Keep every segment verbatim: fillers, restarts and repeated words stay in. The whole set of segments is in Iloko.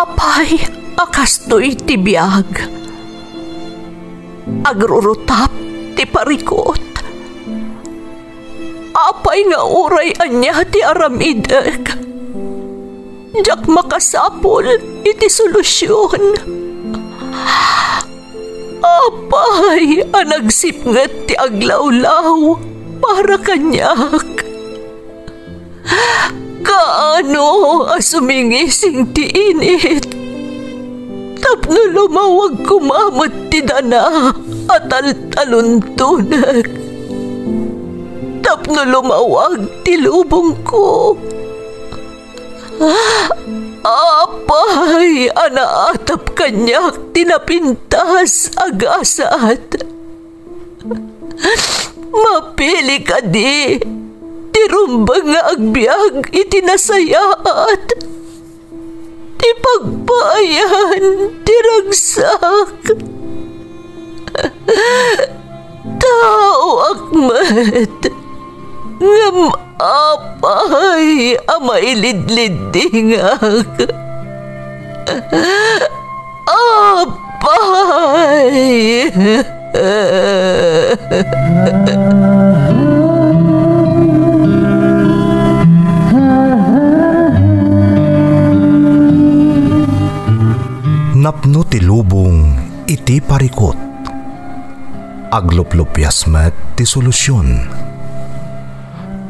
Apay a kastoy ti biag? Agrurutap ti parikut. Apay nga uray ania ti aramidek, diak makasapul iti solusion. Apay a nagsipnget ti aglawlaw para kaniak? Kaano a sumingising ti init tapno lumawag koma met ti dana a taltaluntonek, tapno lumawag ti lubongko? Apay a naatap kaniak ti napintas a gasat? Mapili kadi ti rumbeng nga agbiag iti nasayaat, ti pagpaayan ti ragsak? Taoak met, ngem apay a mailidliddingak? Apay! Napno ti lubong iti parikut. Agluplupias met ti solusion.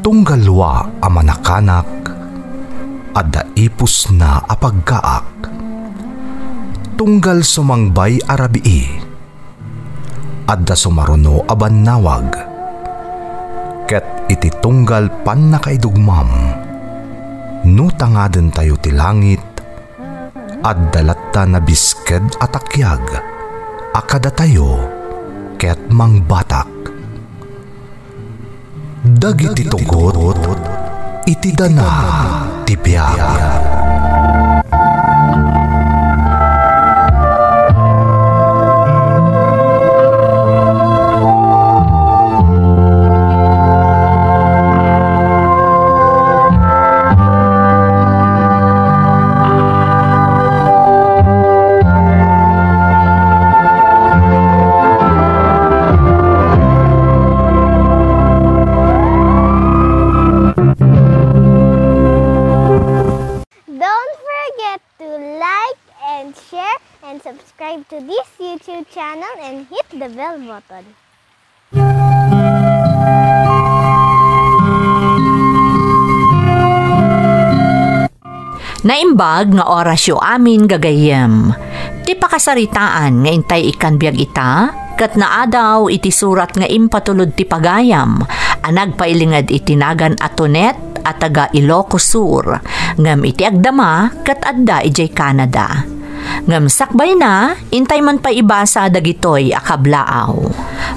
Tunggal lua a manakanak, adda ipusna a pagkaak. Tunggal sumangbay a rabii, adda sumaruno a bannawag. Ket iti tunggal pannakaidugmam, no tangadentayo ti langit, adda latta nabisked a takiag a kadatayo ket mangbatak. Dagiti tugot iti dana ti biag. Don't forget to like and share and subscribe to this YouTube channel and hit the bell button. Naimbag nga orasyo amin, gagayyem. Ti pakasaritaan nga intay ikkan biag ita, ket naadaw iti surat nga impatulod ti pagayam a nagpailinged iti nagan a Tonet a taga Ilocos Sur, ngem iti agdama ket adda idiay Canada. Ngem sakbayna, intay man pay ibasa dagitoy a kablaaw.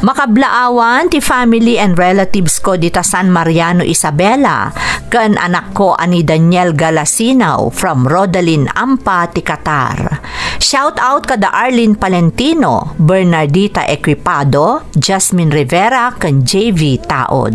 Makablaawan ti family and relatives ko dita San Mariano, Isabela, ken anakko a ni Daniel Galasinaw from Rodalin Ampa ti Qatar. Shout out kada Arlene Palentino, Bernardita Equipado, Jasmine Rivera, ken J V Taod.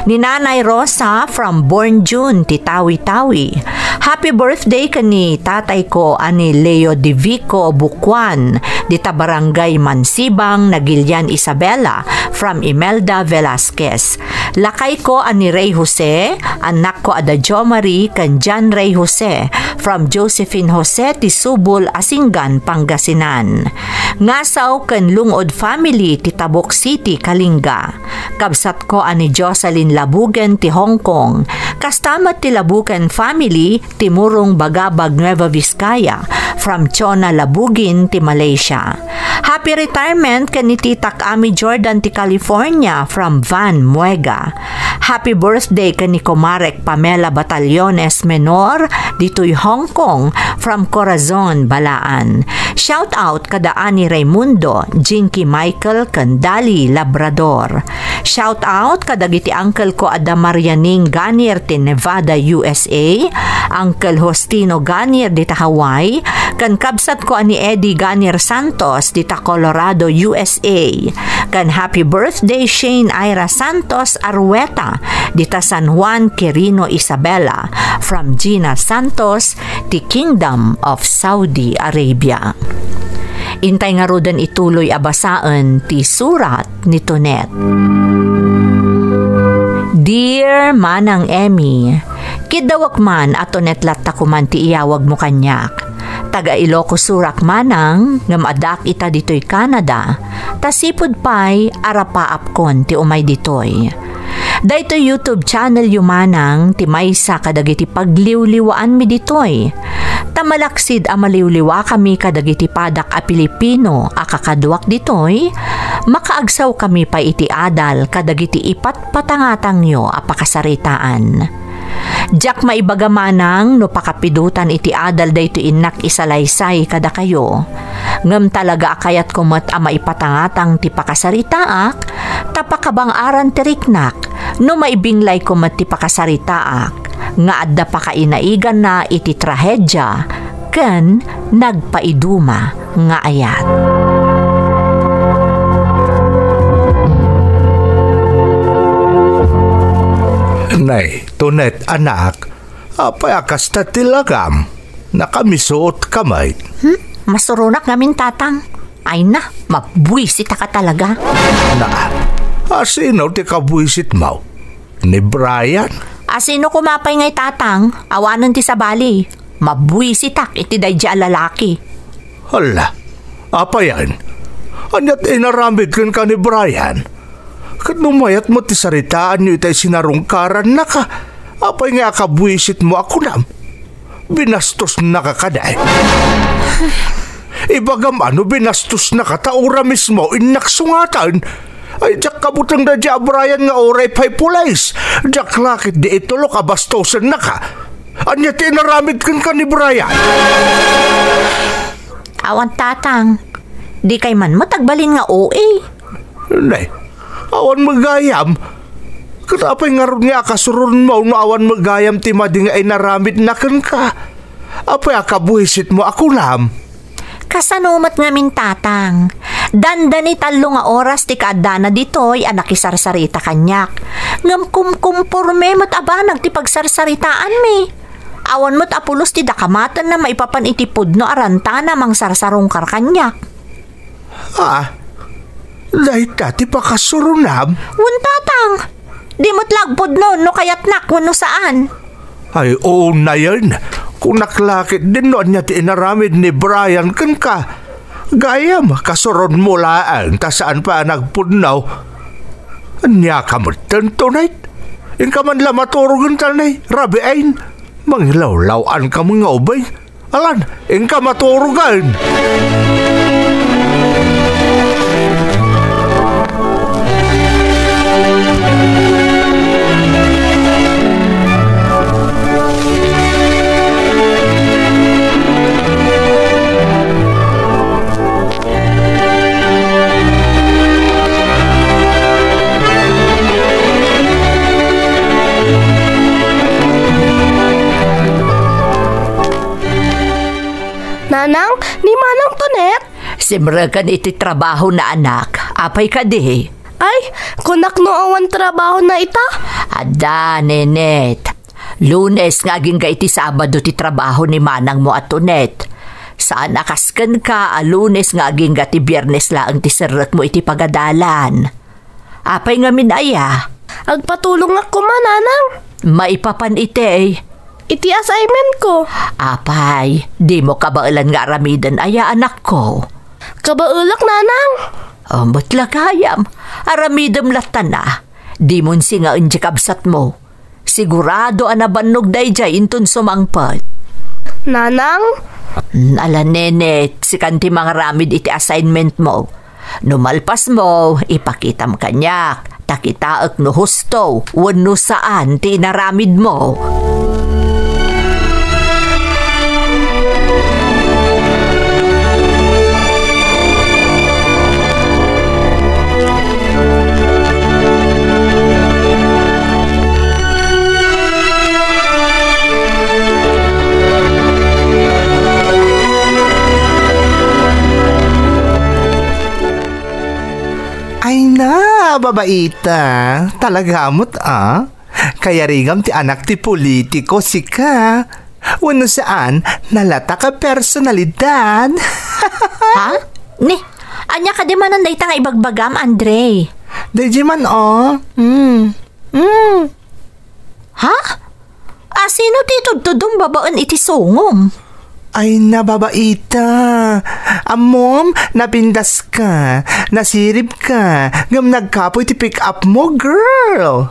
Ni Nanay Rosa from Born June ti Tawi-Tawi. Happy birthday ken ni tatayko a ni Leo Divico Bukuan, dita Barangay Mansibang, Nagilian, Isabela, from Imelda Velasquez. Lakayko a ni Rey Jose, annakko a da Jo Marie ken John Rey Jose, from Josephine Jose ti Subol, Asingan, Pangasinan. Ngasaw ken Lungod family ti Tabuk City, Kalinga. Kabsatko a ni Jocelyn Labugen ti Hong Kong. Kasta met ti Labugen family ti Murong Bagabag, Nueva Vizcaya, from Chona Labugin ti Malaysia. Happy retirement ken ni Titak Ami Jordan ti California from Van Muega. Happy birthday ken ni Komarek Pamela Batallones Menor ditoy Hong Kong from Corazon, Balaan. Shout out kada Ani Raimundo, Jinky Michael, ken Dali Labrador. Shout out kadagiti uncle ko a da Marianing Ganir ti Nevada, U S A, Uncle Hostino Ganir dita Hawaii, ken kabsat ko a ni Eddie Ganir Santos dita Colorado, U S A, ken happy birthday Shane Ira Santos Arueta dita San Juan, Quirino, Isabela, from Gina Santos, ti Kingdom of Saudi Arabia. Intay ngaruden ituloy a basaen ti surat ni Tonet. Dear Manang Emmy, kiddawek man a Tonet latta koman ti iyawagmo kaniak. Taga Ilocos Sur ak manang, ngem addaak ita ditoy Canada, ta sipud pay a rapaapkon ti umay ditoy. Daytoy YouTube channel yo manang ti maysa kadagiti pagliwliwaanmi ditoy. Ta malaksid a maliwliwakami kadagiti padak a Pilipino a kakaduak ditoy, makaagsawkami pay iti adal kadagiti ipatpatangatangyo a pakasaritaan. Diak maibaga manang no pakapidutan iti adal daytoy innak isalaysay kadakayo. Ngem talaga a kayatko met a maipatangatang ti pakasaritaak, ta pakabang-aran ti riknak no maibinglayko met ti pakasaritaak nga adda pakainaiganna iti trahedia ken nagpaiduma nga ayat. Nay, Tonet, anak, apay a kasta ti lagam? Nakamisuot ka met. Hmm? Masuronak ngamin, Tatang. Ay na, mabuisit ka talaga. Na, asino ti kabuisitmo? Ni Brian? Asino koma pay ngay, Tatang? Awanen ti sabali. Mabuisitak iti daydi a lalaki. Hala, apayen? Ania ti inaramid kenka ni Brian? Ket no mayat met ti saritaanyo itay sinarungkarannaka, apay nga akabuisitmo a kunam? Binastosnaka kadi? Ibagam a no binastosnaka ta ura mismo innak sungaten. Ay, diak kabuteng daydi a Brian nga uray pay pulis. Diak la ketdi itulok a bastosennaka. Ania ti inaramid kenka ni Brian? Awan, Tatang. Dikay man met agbalin nga O A. Nay, awan met gayam. Ket apay ngarud nga akasuronmo no awan met gayam ti madi nga inaramidna kenka? Apay a kabuisitmo a kunam? Kasano met ngamin, Tatang? Dandani tallo nga oras ti kaaddana ditoy a nakisarsarita kaniak. Ngem kumkumporme met a banag ti pagsarsaritaanmi. Awan met a pulos ti dakamatenna maipapan iti pudno a rantana mangsarsarungkar kaniak. Ah, dayta ti pakasuronam? Wen, Tatang. Di met la agpudno no kayatnak wenno saan. Ay, unayen. Kunak la ketdin no ania ti inaramid ni Brian kenka. Gayam, kasuronmo laeng ta saan pay a nagpudno. Ania ka metten, Tonet? Inka man la maturog ita, Nay, rabiin. Mangilawlaw-anka met nga ubing. Alan, inka maturogen. Nanang, ni Manang Tonet? Simreken iti trabahona, anak. Apay kadi? Ay, kunak no awan trabahona ita? Adda, Nenet. Lunes nga agingga iti Sabado ti trabaho ni manangmo a Tonet. Saan a kas kenka a Lunes nga agingga ti Biernes laeng ti serrekmo iti pagadalan. Apay ngamin aya? Agpatulongak koma, Nanang. Maipapan iti? Iti assignment ko. Apay, dimo kabaelan nga aramiden aya, anakko? Kabaelak, Nanang. O, met la gayam. Aramidem lattana. Dimon singaen ti kabsatmo. Sigurado a nabannog daydiay inton sumangpet. Nanang? Mm, ala, Nenet, sikan ti mangaramid iti assignment mo. No malpasmo, ipakitam kaniak, ta kitaek no husto wenno saan ti inaramidmo. Ay na, babaita. Talaga met, ah? Kayarigam ti anak ti politiko, sika. Wenno saan, nalatak a personalidad. Ha? Ni, ania kadi manen dayta nga ibagbagam, Andre? Daydi man, oh. Mm. Mm. Ha? A, sino ti itudtudom babaen iti sungom? Ay, nababaita. Ammom, napindaska, nasiribka, ngem nagkapoy ti pick-up mo, girl.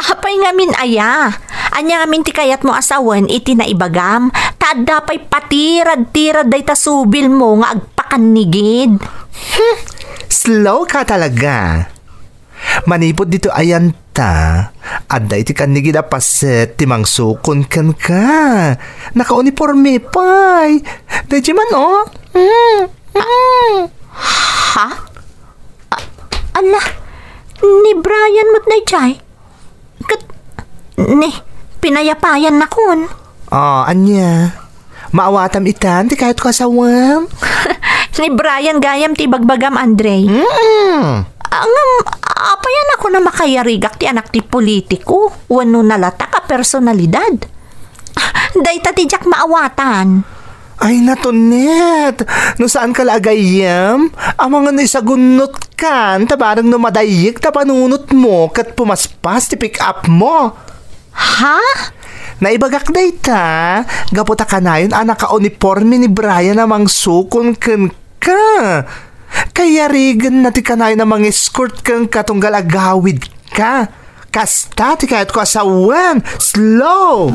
Apay ngamin aya? Ania ngamin ti kayatmo a sawen iti naibagam? Ta adda pay patirad-tirad dayta subil mo nga agpakannigid. Hmm, slow ka talaga. Manipud ditoy ayanta, adda iti kannigid a paset ti mangsukon kenka. Nakauniporme pay. Daydi man, oh. Mm, mm. Ha? A-, ala, ni Brian met daydiay? Ket, ni, pinayapayannakon. Ah, ania? Maawatam itan ti kayatko a sawen? Ni Brian gayam ti ibagbagam, Andre. Mm. Ah, ngem, apay a kunam a kayarigak ti anak ti politiko wenno nalatak a personalidad? Dayta ti diak maawatan. Ay, Tonet, no saanka la a gayyem, amangan no isagunnotkan, ta bareng no madayyek ta panunotmo ket pumaspas ti pick-up mo. Ha? Naibagak dayta, gapu ta kanayon a nakauniporme ni Brian a mangsukon kenka. Kayarigenna ti kanayon a mang-escort kenka tunggal agawidka. Kasta ti kayatko a sawen. Slow!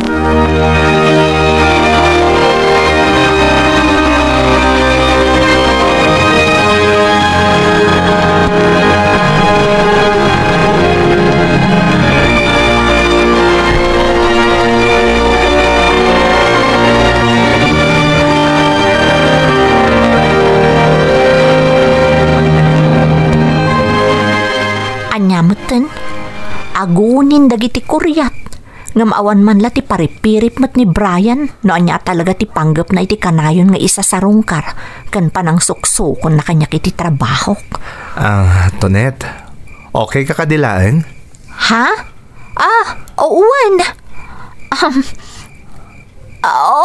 Ania metten? Agunin dagiti kuriat. Ngem awan man la ti paripirip met ni Brian no ania talaga ti panggepna iti kanayon nga isasarungkar ken panangsuksukonna kaniak iti trabahok. Ah, Tonet, okay ka kadi laeng? Ha? Ah, wen. Um,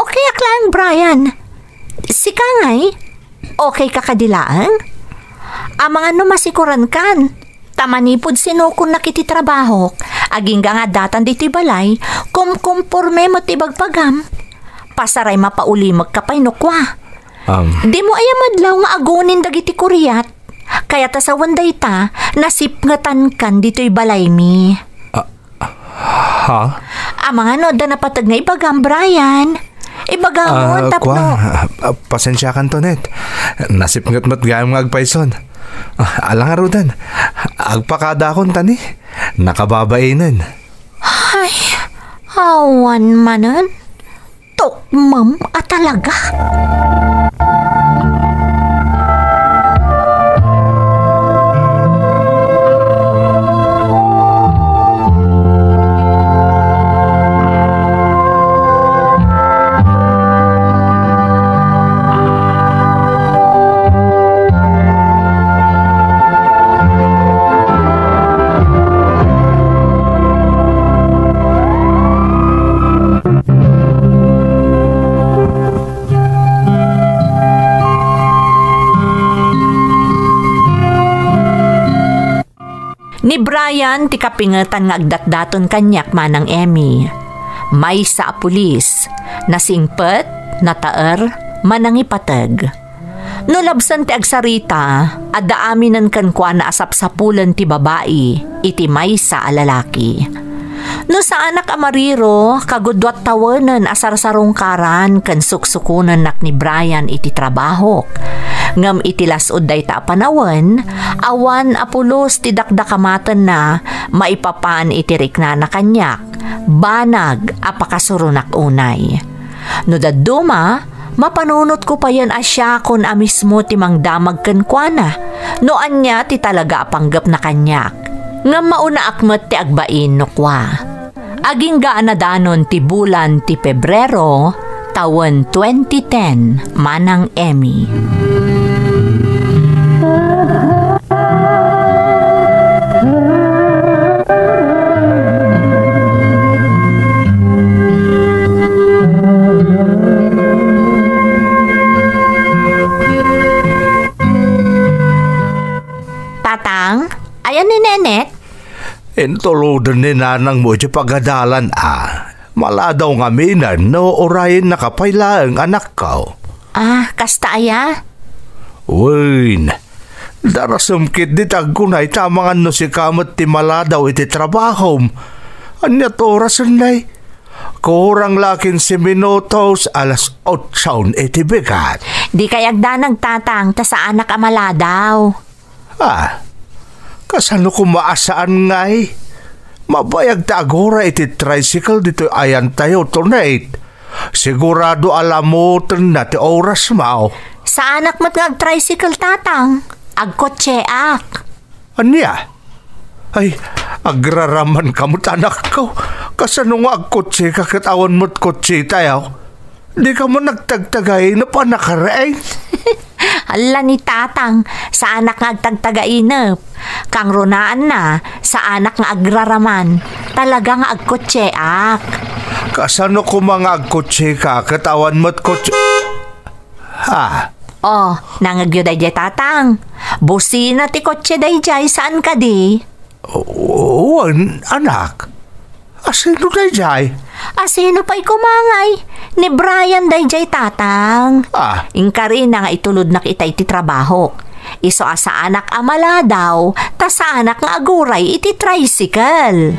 okay ak laeng, Brian. Sika ngay? Okay ka kadi laeng? Amangan no masikorankan. Ta manipud sinukonnak iti trabahok, agingga nga addatan ditoy balay, kumkumporme met ti bagbagam. Pasaray mapaulimekka pay no kua. Um. Dimo aya madlaw nga agunin dagiti kuriat? Kayat a sawen dayta, nasipngetankan ditoy balaymi. Ah, Ha? Amangan no adda napateg nga ibagam, Brian. Ibagamon. Ah, tapno kua, ah, ah, pasensiakan, Tonet. Nasipnget met gayam nga agpayson. Ah, ala ngaruden. Agpakadakon ta ni. Nakababainen. Ay, awan manen. Tukmem a talaga. Ni Brian ti kapingetan nga agdatdaton kaniak, Manang Emmy. Maysa a pulis, nasingpet, nataer, manangipateg. No labsen ti agsarita, adda aminen kenkuana a sapsapulen ti babai iti maysa a lalaki. No saanak a mariro, kagudua tawenen a sarsarungkaran ken suksukonennak ni Brian iti trabahok. Ngem iti las-ud dayta a panawen, awan a pulos ti dakdakamatenna maipapan iti riknana kaniak, banag a pakasuronak unay. No dadduma, mapanunotko payen a siakon a mismo ti mangdamag kenkuana no ania ti talaga a panggepna kaniak. Ngem mauna ak met ti agbain no kua. Agingga a nadanon ti bulan ti Pebrero, tawen twenty ten, Manang Emmy. Intuloden ni nanangmo iti pagadalan a. Maladaw ngaminen no urayennaka pay laeng, anakko. Ah, kasta aya? Wen, darasem ketdi ti agkunay ta amangan no sika met ti maladaw iti trabahom. Aniat orasen, nay? Kurang la kinse minutos, alas otso iti bigat. Dikay agdanag, Tatang, ta saanak a maladaw. Ah, kasano koma a saan ngay? Mabayag ta aguray iti tricycle ditoy ayantayo, Tonet. Sigurado a lamutenna ti orasmo. Saanak met nga agtricycle, Tatang. Agkotseak. Ania? Ay, agraramanka met, anakko. Kasano nga agkotseka ket awan met kotsetayo? Dika met nagtagtagainep a nakareng? Alla ni Tatang, saanak nga agtagtagainep. Kangrunaanna, saanak nga agraraman. Talaga nga agkotseak. Kasano koma nga agkotseka ket awan met kotse? Ha? Oh, nangngegyo daydiay, Tatang. Busina ti kotse daydiay, saan kadi? O, wen, anak. Asino daydiay? Asino pay koma ngay? Ni Brian daydiay, Tatang. Ah. Inkarina nga itulodnak ita iti trabahok. Isu a saanak a maladaw, ta saanak nga aguray iti tricycle.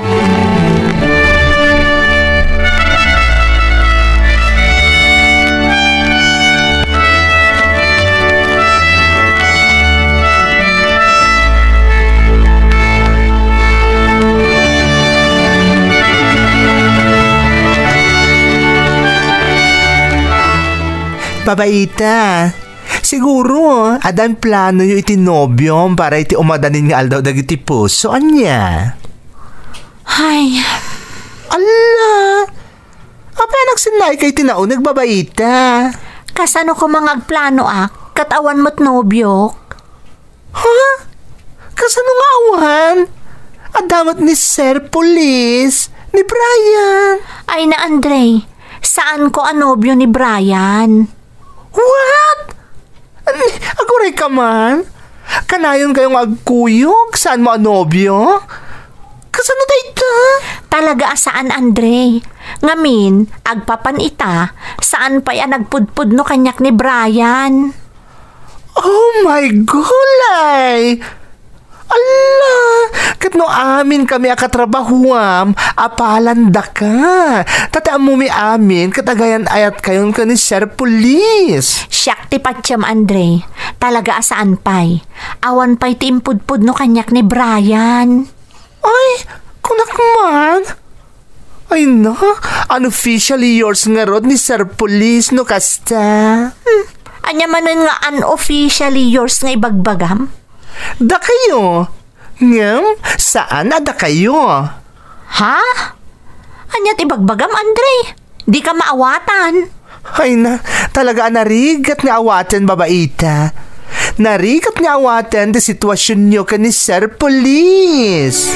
Babaita, siguro, addan planoyo iti nobiom para iti umadanin nga aldaw dagiti puso, ania? Ay. Alla! Apay a nagsinnaayka iti nauneg, babaita? Kasano koma nga agplanoak, ket awan met nobiok? Ha? Kasano nga awan? Adda met ni Sir Police, ni Brian. Ay na, Andre, saanko a nobio ni Brian. What? An-, agurayka man? Kanayonkayo nga agkuyog, saanmo a nobio? Kasano dayta? Talaga a saan, Andre. Ngamin, agpapan ita, saan pay a nagpudpudno kaniak ni Brian. Oh my gulay! Alla! Ket no amin kami a katrabahuam, apalandaka. Ta ti ammomi amin, ket agayan-ayatkayon ken ni Sir Police. Siak ti patiem, Andre. Talaga a saan pay. Awan pay ti impudpudno kaniak ni Brian. Ay, kunak man. Ay na, unofficially yours ngarud ni Sir Police no kasta. Hmm, ania manen nga unofficially yours nga ibagbagam? Dakayo. Ngem, saan a dakayo. Ha? Ania ti ibagbagam, Andre? Dika maawatan. Ay na, talaga a narigat nga awaten, babaita. Narigat nga awaten ti situasionyo ken ni Sir Police.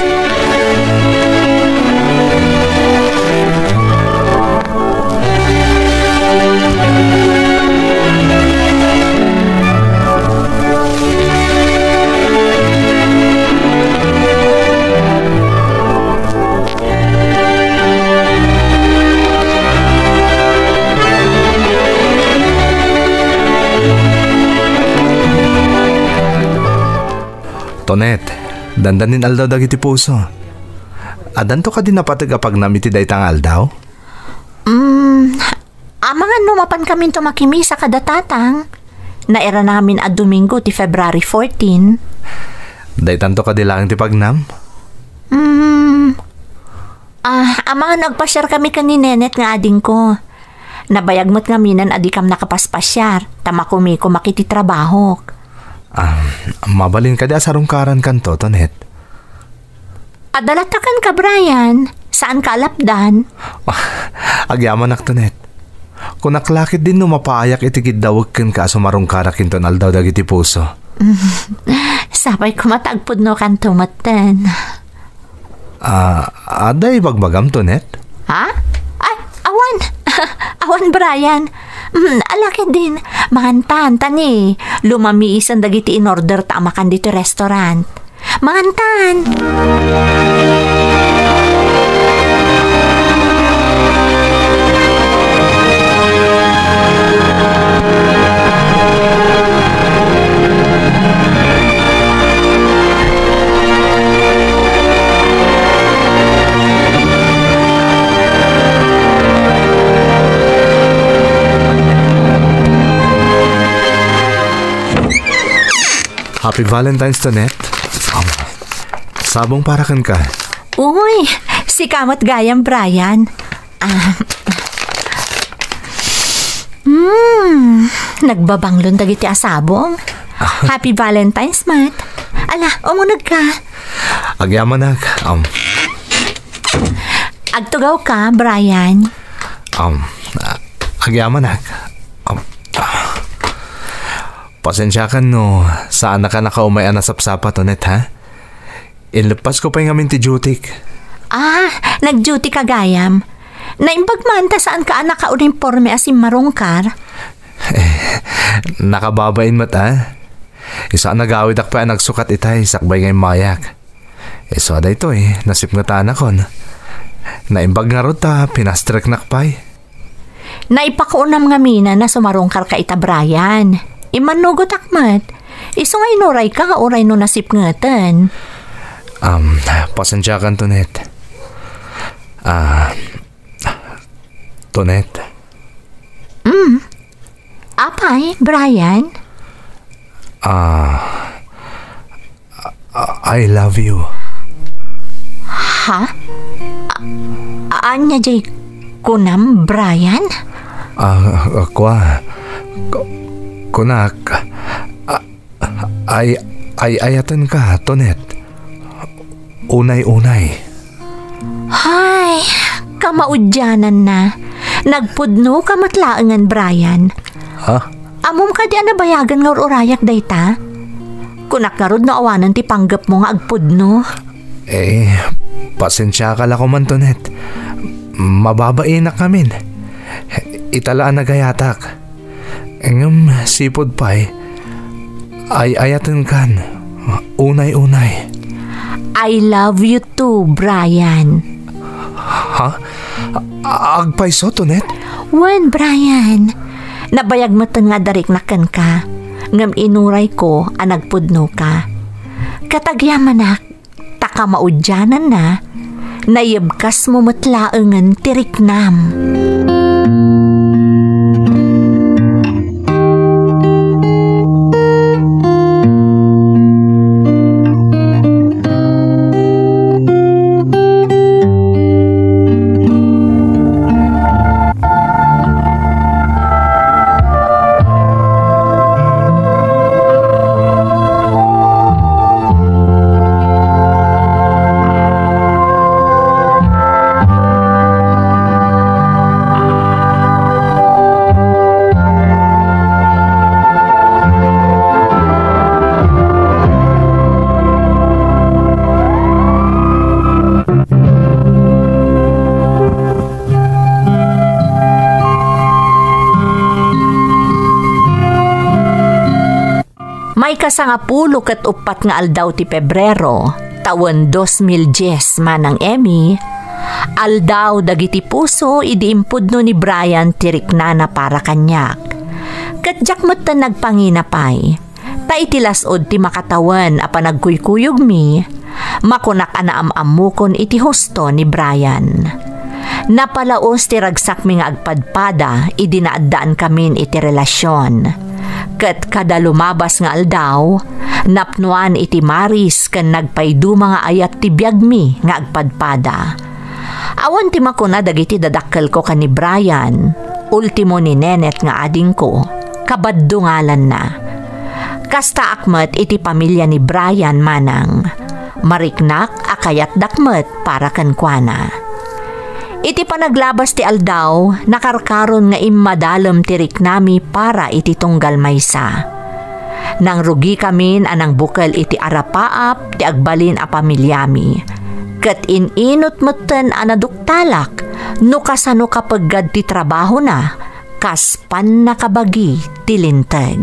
Tonet, dandanin aldaw dagiti puso. Addanto kadi napateg a pagnam iti dayta nga aldaw? Mm, amangan no mapankaminto makimisa kada tatang. Nairanamin a Domingo ti February fourteen. Daytanto kadi laeng ti pagnam? Mm, ah, amangan no agpasiarkami ken ni Nenet nga adingko. Nabayag met ngaminen a dikam nakapaspasiar, ta makumikumak iti trabahok. Ah, mabalin kadi a sarungkarankanto, Tonet? Adda latta kenka, Brian. Saanka a lapdan. Agyamanak, Tonet. Kunak la ketdin no mapayak iti kiddawek kenka a sumarungkarak inton aldaw dagiti puso. Sapay koma ta agpudnokanto metten. Ah, adda ibagbagam, Tonet? Ha? Ay, awan. Awan, Brian. Mm, ala ketdin. Mangantan, ta ni, lumamiisen dagiti in-order ta a makan ditoy restaurant. Mangantan. Happy Valentine's, Tonet. Um, sabong para kenka. Uy, sika met gayam, Brian. Ah. Hmm, nagbabanglon dagiti a sabong. Happy Valentine's, met. Ala, umuneg ka. Agyamanak, um, Agtugaw ka, Brian. Um, ah, agyamanak. Um, ah. Pasensiakan no saan ka nakaumay a nasapsapa, Tonet, ha? Inleppasko pay ngamin ti duty-k. Ah, nag-duty ka gayam. Naimbag man ta saan ka a nakauniporme a simmarungkar. Eh, nakababain met, ah. Isu a nagawidak pay a nagsukat itay sakbay nga immayak. Isu a daytoy, nasipngetanakon. Naimbag ngarud ta pinastreknak pay. Naipakuonam ngamin a sumarungkarka ita, Brian. Immannugotak met. Isu nga inurayka uray no nasipngeten. Um, pasensiakan, Tonet. Ah, Tonet. Mm. Apay, Brian? Ah, I love you. Ha? A-, ania jay kunam, Brian? Ah, ah, kua. Ku-, kunak, ah, ay, ay-ayatenka, Tonet. Unay-unay. Hay, kamaudiananna. Nagpudnoka met laengen, Brian. Ha? Ammom kadi a nabayagen nga ur-urayak dayta? Kunak ngarud no awanen ti panggepmo nga agpudno. Eh, pasensiaka la koman, Tonet. Mababainak ngamin. Ita la a nagayatak. Ngem sipud pay, ay-ayatenkan. Unay-unay. I love you too, Brian. Ha? A-, agpayso, Tonet? Wen, Brian. Nabayag metten nga adariknak kenka, ngem inurayko a nagpudnoka. Ket agyamanak, ta kamaudiananna, nayebkasmo met laengen ti riknam. Maikasangapulo ket uppat nga aldaw ti Pebrero, tawen dos mil dies manang Emmy, aldaw dagiti puso idi impudno ni Brian ti riknana para kaniak. Ket diak metten nagpangina pay. Ta iti las-ud ti makatawen a panagkuykuyogmi, makunak a naam-ammokon iti husto ni Brian. Napalaos ti ragsakmi nga agpadpada idi naaddaan kamin iti relasion. Ket kada lumabas nga aldaw, napnoan iti maris ken nagpayduma nga ayat ti biagmi nga agpadpada. Awan ti makuna dagiti dadakkelko ken ni Brian, ultimo ni Nenet nga adingko, kabaddungalanna. Kastaak met iti pamilya ni Brian manang. Mariknak a kayatdak met para kenkuana. Iti panaglabas ti aldaw, nakarkaron nga immadalem ti riknami para iti tunggal maysa. Nangrugikamin a nangbukel iti arapaap ti agbalin a pamilyami, ket in-inut metten a naduktalak no kasano kapeggad ti trabahona kas pannakabagi ti linteg.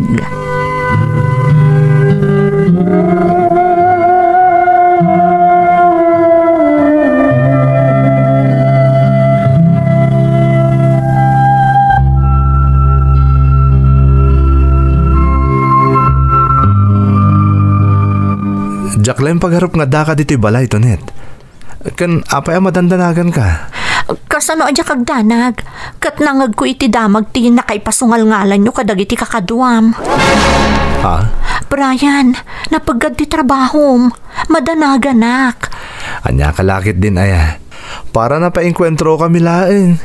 Diak laeng pagarup nga addaka ditoy balay, Tonet. Ken apay a madandanaganka? Kasano a diak agdanag? Ket nangngegko iti damag ti nakaipasungalngalanyo kadagiti kakaduam. Ha? Brian, napeggad ti trabahom. Madanaganak. Ania ka la ketdin aya? Para napainkuentrokami laeng.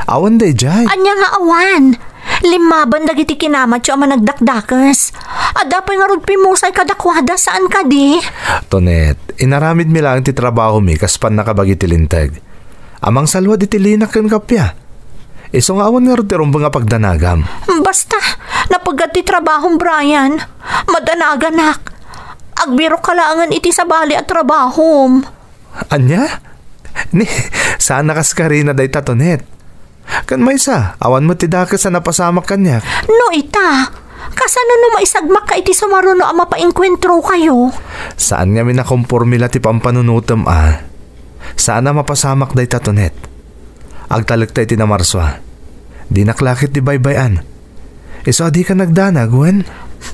Awan daydiay. Ania nga awan? Limmaban dagiti kinamatyo a managdakdakes. Adda pay ngarud pimusay kadakuada, saan kadi? Tonet, inaramidmi laeng ti trabahomi kas pannakabagi ti linteg. Amang salwad iti linak ken kappia. Isu nga awan ngarud ti rumbeng a pagdanagam. Basta, napeggad ti trabahom, Brian. Madanaganak. Agbirokka laengen iti sabali a trabahom. Ania? Ni, saan a kaskarina dayta, Tonet? Ken maysa, awan met ti dakes a napasamak kaniak. No ita, kasano no maisagmakka iti sumaruno a mapainkuentrokayo? Saan ngamin a komporme la ti pampanunotem a. Saan a mapasamak dayta, Tonet. Agtalekta iti Namarsua. Dinak la ketdi baybay-an. Isu a dika nagdanag, wen?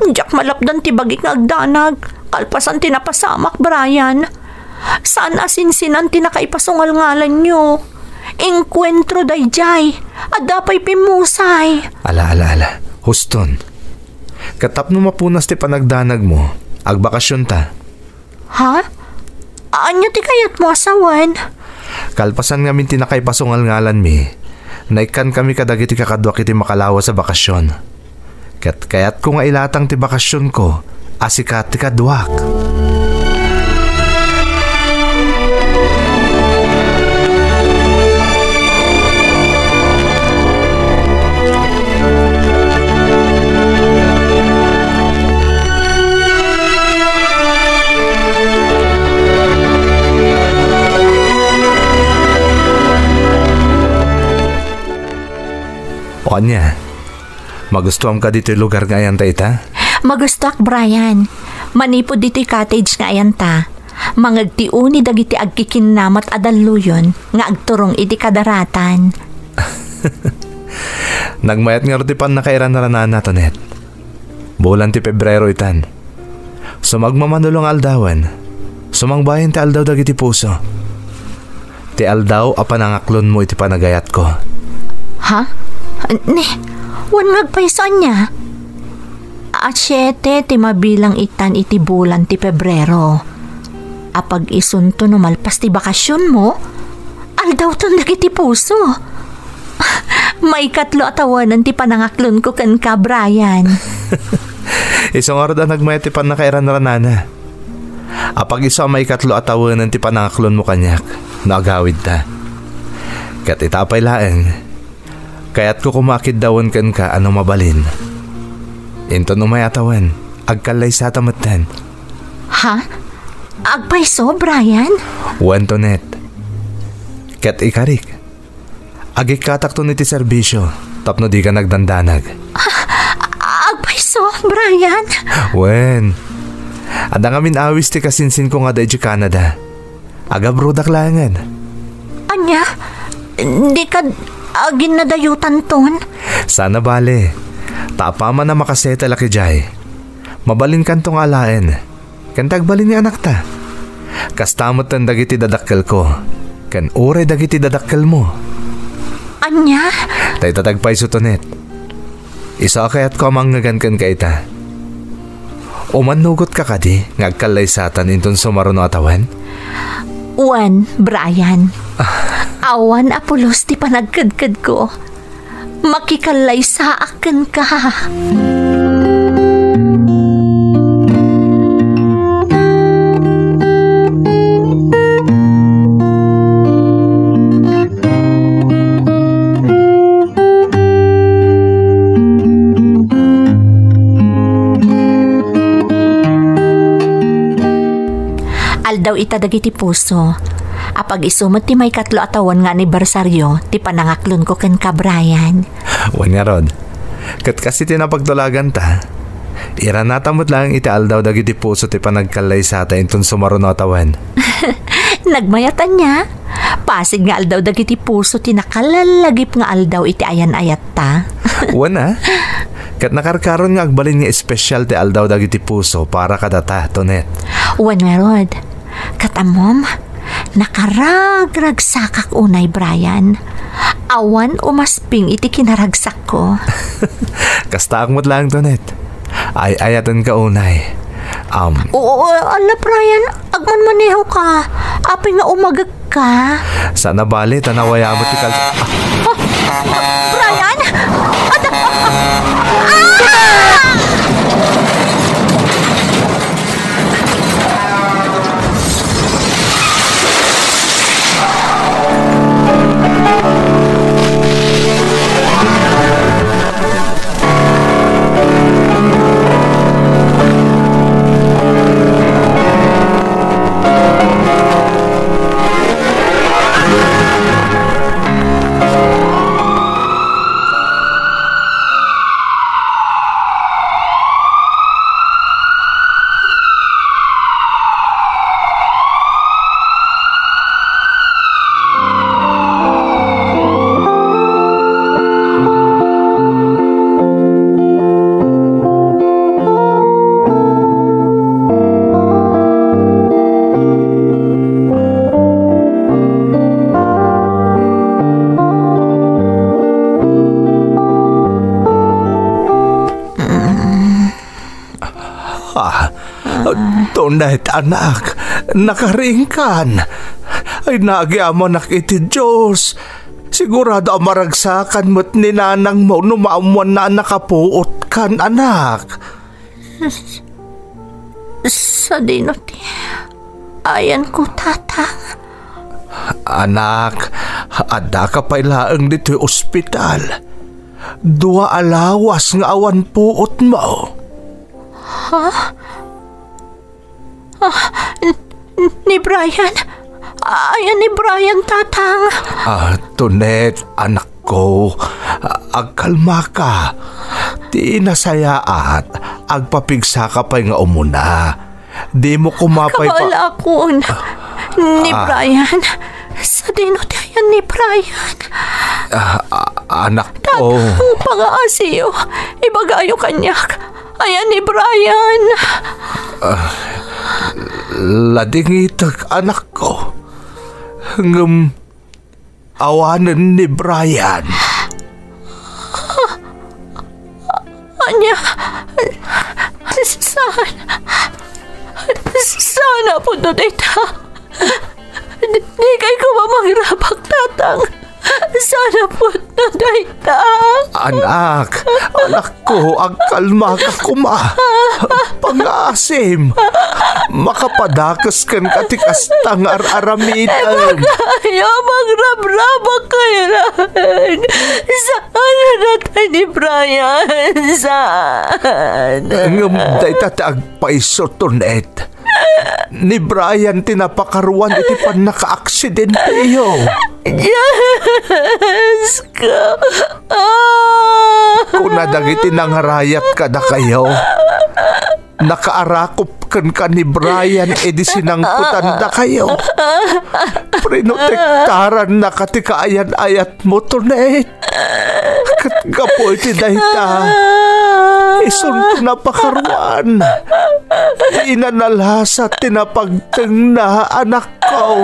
Diak malapdan ti bagik nga agdanag. Kalpasan ti napasamak, Brian. Saan a sinsinan ti nakaipasungalngalanyo. Inkuentro daydiay. Adda pay pimusay. Ala, ala, ala. Huston. Ket tapno mapunas ti panagdanagmo, agbakasionta. Ha? Ania ti kayatmo a sawen? Kalpasan ngamin ti nakaipasungalngalanmi, naikkankami kadagiti kakaduak iti makalawas a bakasion. Ket kayatko nga ilatang ti bakasionko a sika ti kaduak. O ania, magustuam kadi toy lugar nga ayanta ita? Magustuak, Brian. Manipud ditoy cottage nga ayanta, mangegtiuni dagiti agkikinnamat a dalluyon nga agturong iti kadaratan. Nagmayat ngarud ti pannakairan-ranana, Tonet. Bulan ti Pebrero itan. Sumagmamano nga aldawen, sumangbayen ti aldaw dagiti puso. Ti aldaw a panangaklonmo iti panagayatko. Ha? Ni, wen nga agpayso ania? A siete ti mabilang itan iti bulan ti Pebrero. Apag-isunto no malpas ti bakasionmo, aldawton dagiti puso. Maikatlo a tawenan ti panangaklonko kenka, Brian. Isu ngarud a nagmayat ti pannakairan-ranana. Apag-isu a maikatlo a tawenan ti panangaklonmo kaniak no agawidta. Ket ita pay laeng, kayatko koma a kiddawen kenka a no mabalin. Inton umay a tawen, agkallaysata metten. Ha? Agpayso, Brian? Wen, Tonet. Ket ikarik, agikkatakton iti serbisio tapno dika nagdandanag. Ah, agpayso, Brian? Wen, adda ngamin awis ti kasinsinko nga adda idiay Canada. Agabrodak laengen. Ania? Dika aginnadayutanton? Saan a bale. Ta apaman a makasettle a idiay, mabalinkanto nga alaen. Ken ti agbalin nga anakta. Kasta metten dagiti dadakkelko. Ken uray dagiti dadakkelmo. Ania? Dayta ti agpayso, Tonet. Isu a kayatko a mangngegan kenka ita. Umannugotka kadi nga agkallaysatan inton sumaruno a tawen? Wen, Brian. Awan a pulos ti panagkedkedko. Makikallaysaak kenka. Aldaw ita dagiti puso. Apag-isu met ti maikatlo a tawen nga anibersario ti panangaklonko kenka, Brian. Wen ngarud, ket kas iti napagtulaganta, iranata met laeng iti aldaw dagiti puso ti panagkallaysata inton sumaruno a tawen. Nagmayat ania? Pasig nga aldaw dagiti puso ti nakalallagip nga aldaw iti ayan-ayatta. Wen a, ket nakarkaron nga agbalin nga espesial ti aldaw dagiti puso para kadata, Tonet. Wen ngarud, ket ammom, nakaragragsakak unay, Brian. Awan umasping iti kinaragsakko. Kastaak met laeng, Tonet. Ay-ayatenka unay. Am. Oo, ala, Brian, agmanmanehoka. Apay nga umagekka? Saan a bale, ta nawayamet ti kal-, ah. Ah! Brian! Ada-, ah! Ah, Tonet, anak, nakariingkan. Ay, nagyamanak iti Dios. Sigurado a maragsakan met ni nanangmo no maammoanna a nakapuotkan, anak. Sadino ti ayanko, Tatang? Anak, addaka pay laeng ditoy ospital. Dua a lawas nga awan puotmo. Ha? Ah, n-, n-, ni Brian? Ayan ni Brian, Tatang? Ah, Tonet, anakko, a-, agkalmaka. Ti nasayaat, agpapigsaka pay nga umuna. Dimo koma pay pa- Kabaelakon. Ni Ah. Brian? Sadino ti ayan ni Brian? Ah, ah, anak ko. Tatang, pangaasiyo. Ibagayo kaniak. Ayan ni Brian. Ah, ladingitek, anak ko. Ngem awanen ni Brian. Ania? Saan? Saan a pudno dayta? Di, di kay koma mangrabak, Tatang. Saan a pudno dayta? Anak, anak ko, agkalmaka koma. Pangaasim. Makapadakes kenka ti kasta nga ar-aramidem. Ibagayo, mangrabrabak kayo laeng. Saan a natay ni Brian? Saan? Ngem dayta ti agpayso, Tonet. Ni Brian ti napakaruan iti pannakaaksidenteo. Diyos ko! Ah! Kuna dagiti nangarayat kadakayo, nakaarakop kenka ni Brian idi sinangpetandakayo. Prinotektarannaka ti kaayan-ayatmo, Tonet. Ket gapu iti dayta, isunto napakaruan. Dina nalasat ti napagtengna, anakko.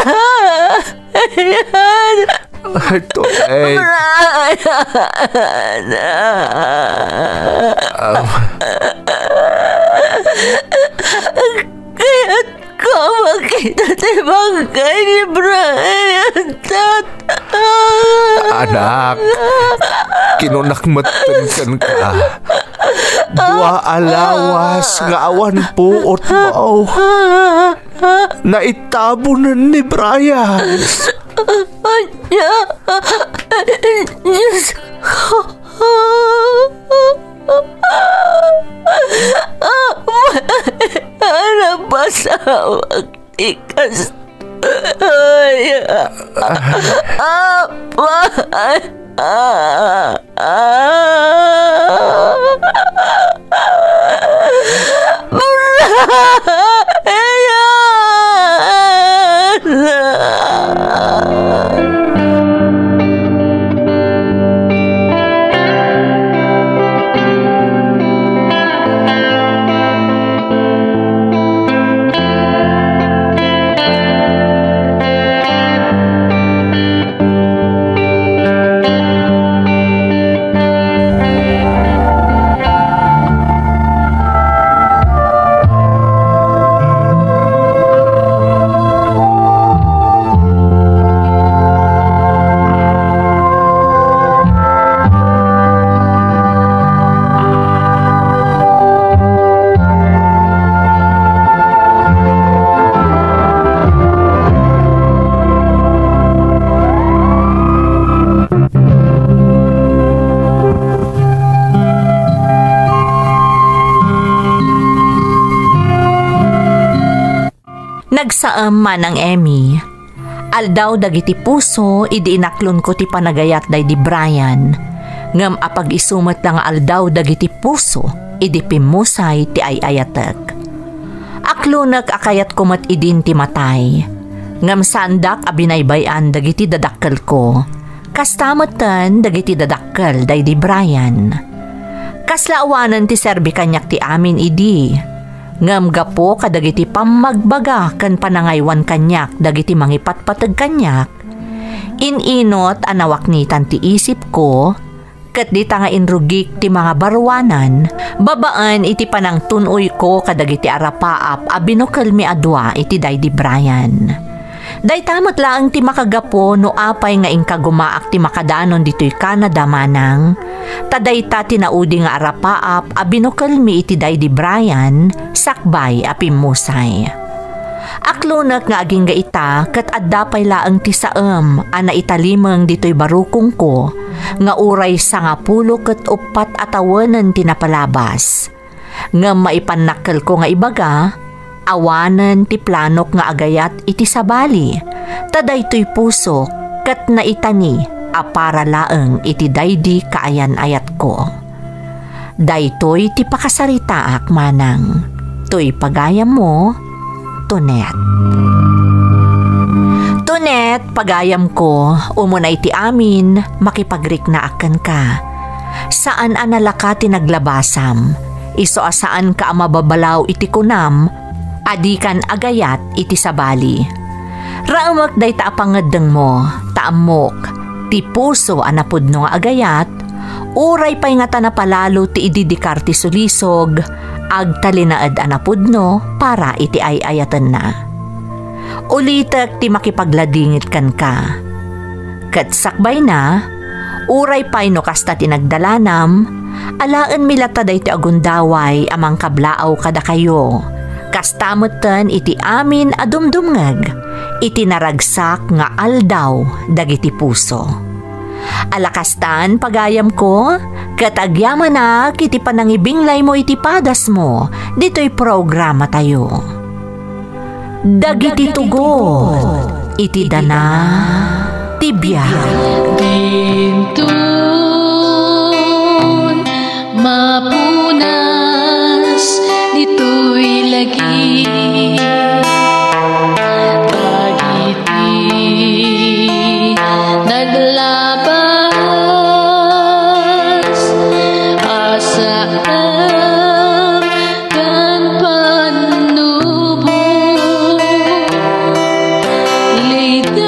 Brian! Ay, Tonet. Brian! Ah. Kayat ko makita ti bangkay ni Brian, Tata. Anak, kinunak met kenka. Dua a lawas nga awan puotmo. Naitabunen ni Brian. Ania? Diyos ko. Awan pasawag ti kas-, ay, Ama. Nagsaem, Manang Emmy. Aldaw dagiti puso idi inaklonko ti panagayat daydi Brian, ngem apag-isu met la nga aldaw dagiti puso idi pimmusay ti ay-ayatek. Aklonek a kayatko met idin ti matay, ngem saandak a binaybay-an dagiti dadakkelko. Kasta metten dagiti dadakkel daydi Brian. Kasla awanen ti serbi kaniak ti amin idi, ngem gapu kadagiti pammagbaga ken panangaywan kaniak dagiti mangipatpateg kaniak, in-inut a nawaknitan ti isipko, ket dita nga inrugik ti mangabaruanan babaen iti panangtun-oyko kadagiti arapaap a binukelmi a dua iti daydi Brian. Dayta met laeng ti makagapu no apay nga inkagumaak ti makadanon ditoy Canada, Manang, ta dayta ti naudi nga arapaap a binukelmi iti daydi Brian sakbay a pimmusay. Aklonek nga agingga ita ket adda pay laeng ti saem a naitalimeng ditoy barukongko nga uray sangapulo ket uppat a tawenen ti napalabas. Ngem maipannakkelko nga ibaga, awanen ti planok nga agayat iti sabali, ta daytoy pusok ket naitani a para laeng iti daydi kaayan-ayatko. Daytoy ti pakasaritaak, Manang. Toy pagayammo, Tonet. Tonet, pagayamko, umuna iti amin, makipagriknaak kenka. Saan a nalaka ti naglabasam. Isu a saanka a mababalaw iti kunam, a dikan agayat iti sabali. Raemek dayta a pangeddengmo, ta ammok, ti puso a napudno nga agayat, uray pay ngata napalalo ti ididikar ti sulisog, agtalinaed a napudno para iti ay-ayatenna. Ulitek ti makipagladingit kenka. Ket sakbayna, uray pay no kasta ti nagdalanam, alaenmi latta daytoy a gundaway a mangkablaaw kadakayo, kasta metten iti amin a dumdumngeg iti naragsak nga aldaw dagiti puso. Ala kastan, pagayamko, ket agyamanak iti panangibinglaymo iti padasmo ditoy programatayo. Dagiti tugot iti dana ti biag. Dinton mapunas ditoy lagi dagiti naglabas a saan ken pannubo. Lite